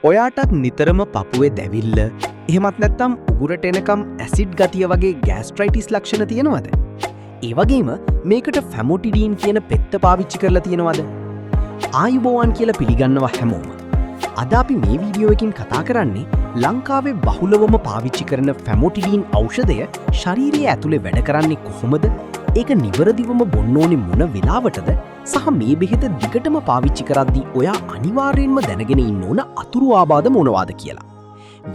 ඔයාටත් නිතරම පපුවේ දැවිල්ල, එහෙමත් නැත්නම් උගුරට එනකම් ඇසිඩ් ගතිය වගේ ගෑස්ට්‍රයිටිස් ලක්ෂණ තියෙනවද? ඒ වගේම මේකට ෆැමොටිඩීන් කියන පෙත්ත පාවිච්චි කරලා තියෙනවද? ආයුබෝවන් කියලා පිළිගන්නවා හැමෝම. අද අපි මේ වීඩියෝ එකකින් කතා කරන්නේ ලංකාවේ බහුලවම පාවිච්චි කරන ෆැමොටිඩීන් ඖෂධය ශරීරයේ ඇතුලේ වැඩ කරන්නේ කොහොමද? ඒක නිවැරදිවම බොන්න ඕනේ මොන වෙලාවටද? සහ මේ බෙහෙත දිගටම පාවිච්චි කරද්දී ඔයා අනිවාර්යෙන්ම දැනගෙන ඉන්න ඕන අතුරු ආබාධ මොනවාද කියලා.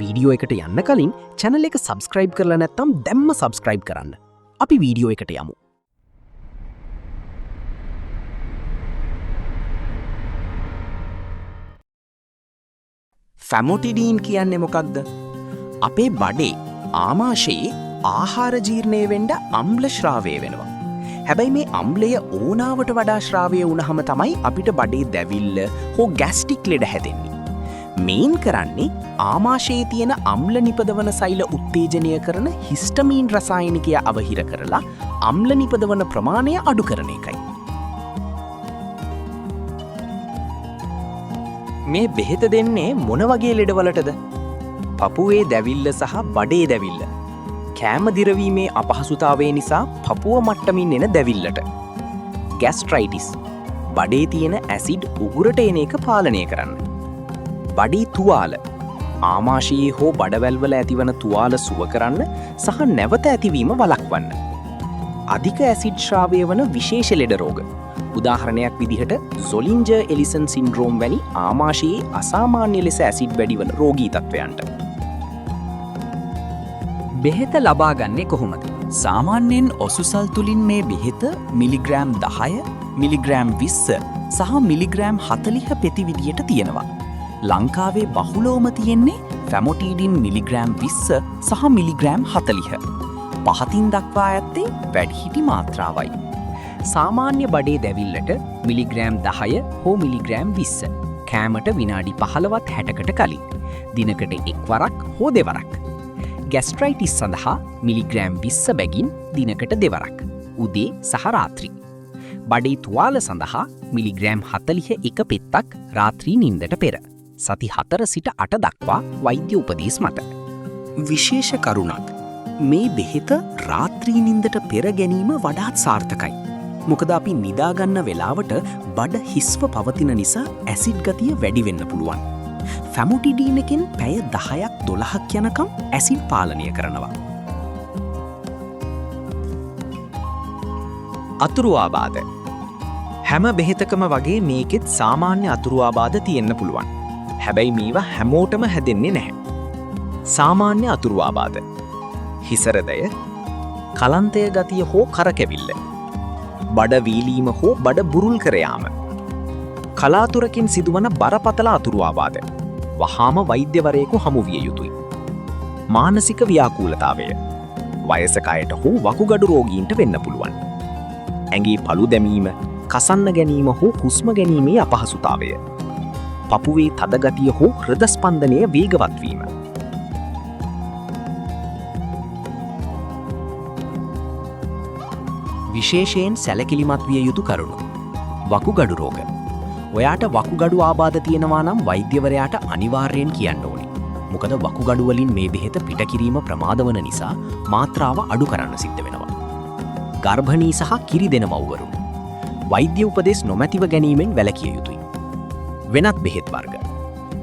වීඩියෝ එකට යන්න කලින් channel එක subscribe කරලා නැත්නම් දැම්ම subscribe කරන්න. අපි වීඩියෝ එකට යමු. ෆැමොටිඩීන් කියන්නේ මොකක්ද? අපේ බඩේ ආමාශයේ ආහාර ජීර්ණය වෙන්න අම්ල ශ්‍රාවය වෙනවා. හැබැයි මේ අම්ලය ඕනාවට වඩා ශ්‍රාවය වුණහම තමයි අපිට බඩේ දැවිල්ල හෝ ගැස්ට්‍රික් ලෙඩ හැදෙන්නේ. මේන් කරන්නේ ආමාශයේ තියෙන අම්ල නිපදවන සෛල උත්තේජනය කරන හිස්ටමීන් රසායනිකය අවහිර කරලා අම්ල නිපදවන ප්‍රමාණය අඩු කරන එකයි. මේ බෙහෙත දෙන්නේ මොන වගේ ලෙඩවලටද? පපුවේ දැවිල්ල සහ බඩේ දැවිල්ල. කෑම දිරවීමේ අපහසුතාවය නිසා පපුව මට්ටමින් එන දැවිල්ලට. ගැස්ට්‍රයිටිස් බඩේ තියෙන ඇසිඩ් උගුරට එන එක පාලනය කරන්න. බඩේ තුවාල ආමාශයේ හෝ බඩවැල්වල ඇතිවන තුවාල සුව කරන්න සහ නැවත ඇතිවීම වළක්වන්න. අධික ඇසිඩ් ශ්‍රාවය වන විශේෂ ලෙඩ රෝග. උදාහරණයක් විදිහට සොලින්ජර් එලිසන් සින්ඩ්‍රෝම් වැනි ආමාශයේ අසාමාන්‍ය ලෙස ඇසිඩ් වැඩි වන රෝගී තත්ත්වයන්ට. බෙහෙත ලබාගන්නේ කොහොමද? සාමාන්‍යයෙන් ඔසුසල් තුලින් මේ බෙහෙත මිලිග්‍රෑම් 10, මිලිග්‍රෑම් 20 සහ මිලිග්‍රෑම් 40 පෙති විදියට තියෙනවා. ලංකාවේ බහුලවම තියෙන්නේ ෆැමොටිඩින් මිලිග්‍රෑම් 20 සහ මිලිග්‍රෑම් 40. පහතින් දක්වා ඇත්තේ වැඩිහිටි මාත්‍රාවයි. සාමාන්‍ය බඩේ දැවිල්ලට මිලිග්‍රෑම් 10 හෝ මිලිග්‍රෑම් 20 කෑමට විනාඩි 15ත් 60කට කලින් දිනකට එක් වරක් හෝ දෙවරක්. ගැස්ට්‍රයිටිස් සඳහා මිලිග්‍රෑම් 20 බැගින් දිනකට දෙවරක් උදේ සහ රාත්‍රී. බඩේ තුවාල සඳහා මිලිග්‍රෑම් 40 එක පෙත්තක් රාත්‍රී නින්දට පෙර සති 4 සිට 8 දක්වා වෛද්‍ය උපදෙස් මත. විශේෂ කරුණක්, මේ බෙහෙත රාත්‍රී නින්දට පෙර ගැනීම වඩාත් සාර්ථකයි. මොකද අපි නිදාගන්න වෙලාවට බඩ හිස්ව පවතින නිසා ඇසිඩ් ගතිය වැඩි වෙන්න පුළුවන්. ෆැමොටිඩීන් එකෙන් පැය 10ක් 12ක් යනකම් ඇසිඩ් පාලනය කරනවා. අතුරු ආබාධ. හැම බෙහෙතකම වගේ මේකෙත් සාමාන්‍ය අතුරු ආබාධ තියෙන්න පුළුවන්. හැබැයි මේවා හැමෝටම හැදෙන්නේ නැහැ. සාමාන්‍ය අතුරු ආබාධ. හිසරදය, කලන්තය ගතිය හෝ කරකැවිල්ල, බඩ වීලීම හෝ බඩ බුරුල් කර යාම. කලාතුරකින් සිදුවන බරපතල අතුරු ආබාධ. වහාම වෛද්‍යවරයෙකු හමු විය යුතුයි. මානසික ව්‍යාකූලතාවය. වයසක අයට හෝ වකුගඩු රෝගීන්ට වෙන්න පුළුවන්. ඇඟේ පළු දැමීම, කසන්න ගැනීම හෝ හුස්ම ගැනීමේ අපහසුතාවය. පපුවේ තද ගතිය හෝ හෘද ස්පන්දනය වේගවත් වීම. විශේෂයෙන් සැලකිලිමත් විය යුතු කරුණු. වකුගඩු රෝග. ඔයාට වකුගඩු ආබාධ තියෙනවා නම් වෛද්‍යවරයාට අනිවාර්යෙන් කියන්න ඕනේ. මොකද වකුගඩු වලින් මේ බෙහෙත පිට කිරීම ප්‍රමාද වන නිසා මාත්‍රාව අඩු කරන්න සිද්ධ වෙනවා. ගර්භණී සහ කිරි දෙන මව්වරුන් වෛද්‍ය උපදෙස් නොමැතිව ගැනීමෙන් වැළකිය යුතුයි. වෙනත් බෙහෙත් වර්ග.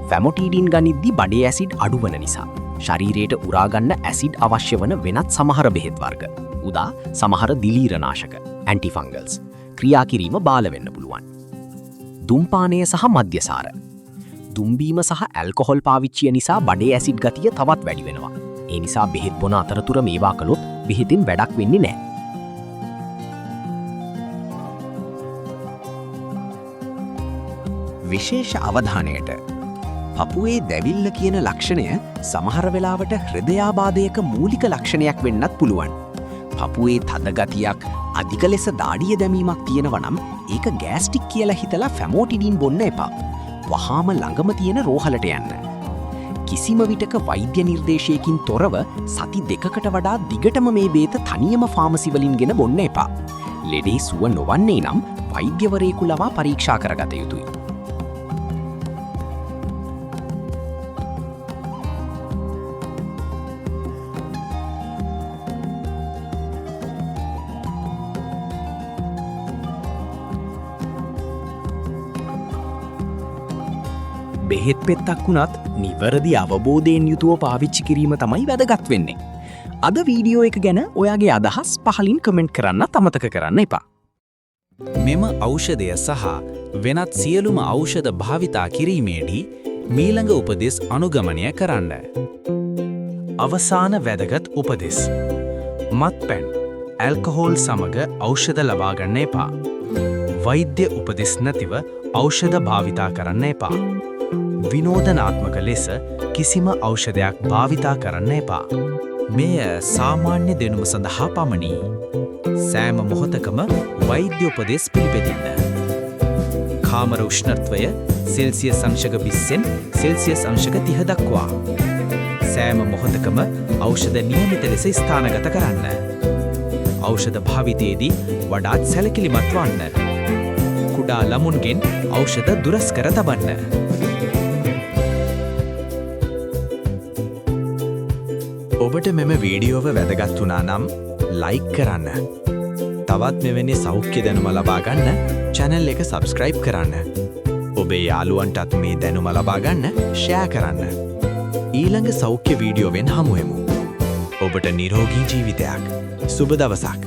ෆැමොටිඩින් ගනිද්දි බඩේ ඇසිඩ් අඩු වන නිසා ශරීරයට උරා ගන්න ඇසිඩ් අවශ්‍ය වන වෙනත් සමහර බෙහෙත් වර්ග, උදා සමහර දිලීරනාශක, ඇන්ටිෆංගල්ස් ක්‍රියා කිරීම බාල වෙන්න පුළුවන්. දුම්පානය සහ මද්‍යසාර. දුම්බීම සහ ඇල්කොහොල් පාවිච්චිය නිසා බඩේ ඇසිඩ් ගතිය තවත් වැඩි වෙනවා. ඒ නිසා බෙහෙත් බොන අතරතුර මේවා කළොත් බෙහෙතින් වැඩක් වෙන්නේ නැහැ. විශේෂ අවධානයට, පපුවේ දැවිල්ල කියන ලක්ෂණය සමහර වෙලාවට හෘදයාබාධයක මූලික ලක්ෂණයක් වෙන්නත් පුළුවන්. පපුවේ තද ගතියක්, අධික ලෙස දාඩිය දැමීමක් තියෙනවා නම් ඒක ගෑස්ට්‍රික් කියලා හිතලා ෆැමෝටිඩින් බොන්න එපා. වහාම ළඟම තියෙන රෝහලට යන්න. කිසිම විටක වෛද්‍ය නිර්දේශයකින් තොරව සති දෙකකට වඩා දිගටම මේ බේත තනියම ෆාමසි වලින් ගෙන බොන්න එපා. ලෙඩේ සුව නොවන්නේ නම් වෛද්‍යවරයෙකු ලවා පරීක්ෂා කරගත යුතුයි. බෙහෙත් පෙත්තක් වුණත් නිවැරදි අවබෝධයෙන් යුතුව පාවිච්චි කිරීම තමයි වැදගත් වෙන්නේ. අද වීඩියෝ එක ගැන ඔයාගේ අදහස් පහලින් කමෙන්ට් කරන්න අමතක කරන්න එපා. මෙම ඖෂධය සහ වෙනත් සියලුම ඖෂධ භාවිතා කිරීමේදී මීළඟ උපදෙස් අනුගමනය කරන්න. අවසාන වැදගත් උපදෙස්. මත්පැන්, ඇල්කොහෝල් සමග ඖෂධ ලබා ගන්න එපා. වෛද්‍ය උපදෙස් නැතිව ඖෂධ භාවිතා කරන්න එපා. විනෝදනාත්මක ලෙස කිසිම ඖෂධයක් භාවිතා කරන්න එපා. මෙය සාමාන්‍ය දැනුම සඳහා පමණි. සෑම මොහොතකම වෛද්‍ය උපදෙස් පිළිපදින්න. කාමර උෂ්ණත්වය සෙල්සියස් අංශක 20න් සෙල්සියස් අංශක 30 දක්වා. සෑම මොහොතකම ඖෂධ නියමිත ලෙස ස්ථානගත කරන්න. ඖෂධ භාවිතයේදී වඩාත් සැලකිලිමත් වන්න. කුඩා ළමුන්ගෙන් ඖෂධ දුරස් කර තබන්න. ඔබට මෙම වීඩියෝව වැදගත් වුණා නම් ලයික් කරන්න. තවත් මෙවැනි සෞඛ්‍ය දැනුම ලබා ගන්න channel එක subscribe කරන්න. ඔබේ යාළුවන්ටත් මේ දැනුම ලබා ගන්න ෂෙයා කරන්න. ඊළඟ සෞඛ්‍ය වීඩියෝවෙන් හමු වෙමු. ඔබට නිරෝගී ජීවිතයක්. සුබ දවසක්.